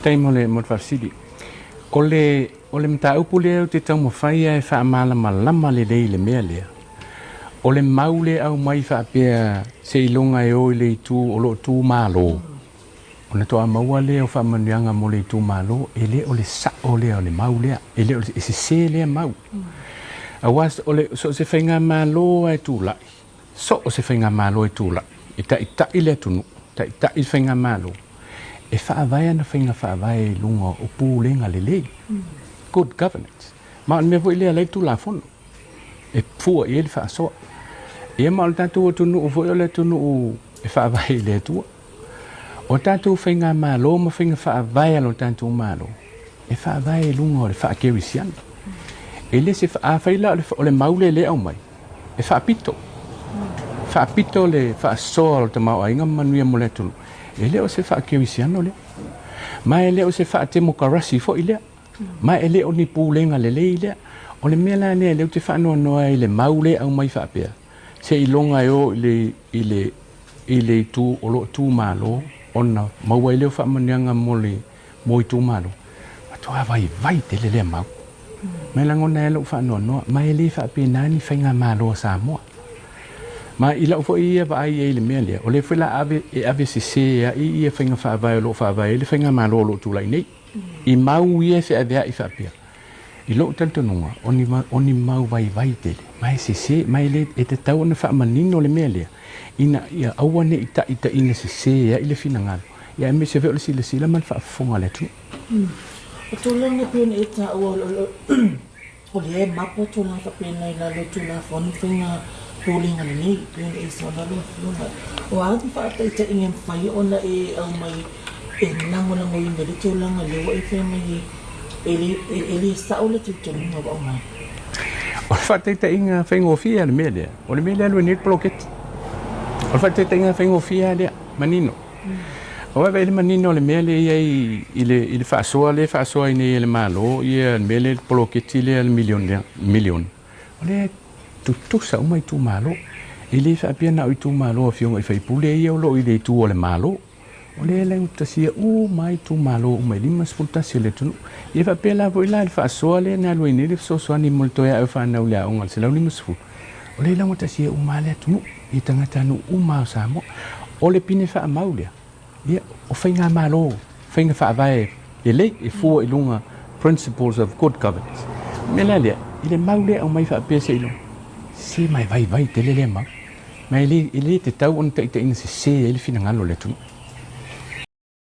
Faafetai mo le mo le faafesili. O le o le mataupu lea ou te taumafai lava e faamalamalama lelei i le mea lea, o le mau lea e aumai faapea seiloga e o i le itu o lo o tu Malo, ona toa maua lea o faamanuiaga mo le itumalo, e le o le sao lea o le mau lea, e le o le, e sese lea mau. Aua o le, so o se faigamalo lava e tulai, So o se faigamalo e tulai, e taitai le atunuu, taitai le faigamalo, e faavae ana faiga faavae i luga o pulega lelei, good governance. Ma o le mea foi lea e ala ai le Tulafono, e fua i ai le faasoa. Ia ma o le tatou atunuu foi o le atunuu e faavae i le Atua. O tatou faigamalo ma faiga faavae a lo tatou Malo, e faavae i luga o le faakerisiano. E le se, afai la o le mau lea e aumai, e faapito, faapito le faasoa o le tamaoaiga ma manuia mo le atunuu, e le o se faakerisiano lea. Ma e le o se faatemokarasi foi lea. Ma e le o ni pulega lelei lea. O le mea la lea lea ou te faanoanoa ai i le mau lea e aumai faapea, seiloga e o i le, i le, i le itu o lo o tu Malo ona maua ai lea o faamanuiaga mo le mo itumalo, matua vaivai tele lea mau. Ma e lagona ai lou faanoanoa, ma e le faapena ni faigamalo a Samoa. Ma i lau foi ia vaai i ai i le mea lea, o lea foi la ave, e ave sese ai ia faiga faavae o lo o faavae ai le faigamalo o lo o tulai nei, i mau ia e feaveai faapea. I lou talitonuga, o ni, o ni mau vaivai tele, ma e sese, ma e le, e tatau ona faamanino le mea lea, ina ia aua ne i taitaiina sese ai le finagalo, ia aemaise foi o le silasila ma le faafofoga a le atunuu. O tulaga e pei ona e taua, o lea e mapo tulaga faapena i lalo o Tulafono Faiga Pulega lelei, e pei ona e saunoa lau Afioga. O a ni faataitaiga e mafai ona e aumai e lagolagoina ai le tulaga lea ua e fai mai ai e le sao le talitonuga ua aumai? O le faataitaiga faigofie lava le mea lea, o le mea lea e alu ai nei le poloketi. O le faataitaiga faigofie lava lea, manino. Ua vaavaai i le manino o le mea lea e i ai i le, i le faasoa lea e faasoa ai nei e le Malo ia le mea lea le poloketi lea le miliona, miliona. O lea e tutusa uma itumalo. E le faapea na o itumalo o afioga i faipule ia o lo o i le itu o le Malo. O lea e laugatasia uma ai itumalo uma e 51 o le atunuu. Ia faapea la foi la le faasoa lea na alu ai nei le fesoasoani mo le toe ae o fanau i le aoga i le 150, o lea e laugatasia uma lava le atunuu i tagatanuu uma o Samoa. O le pine faamau lea, ia, o faigamalo, faiga faavae lelei e fua i luga principles of good governance. O le mea la lea, i le mau lea e aumai faapea seiloga, se ma e vaivai tele lea mau. Ma e le, e le tatau ona taitaiina sese ai le finagalo o le atunuu.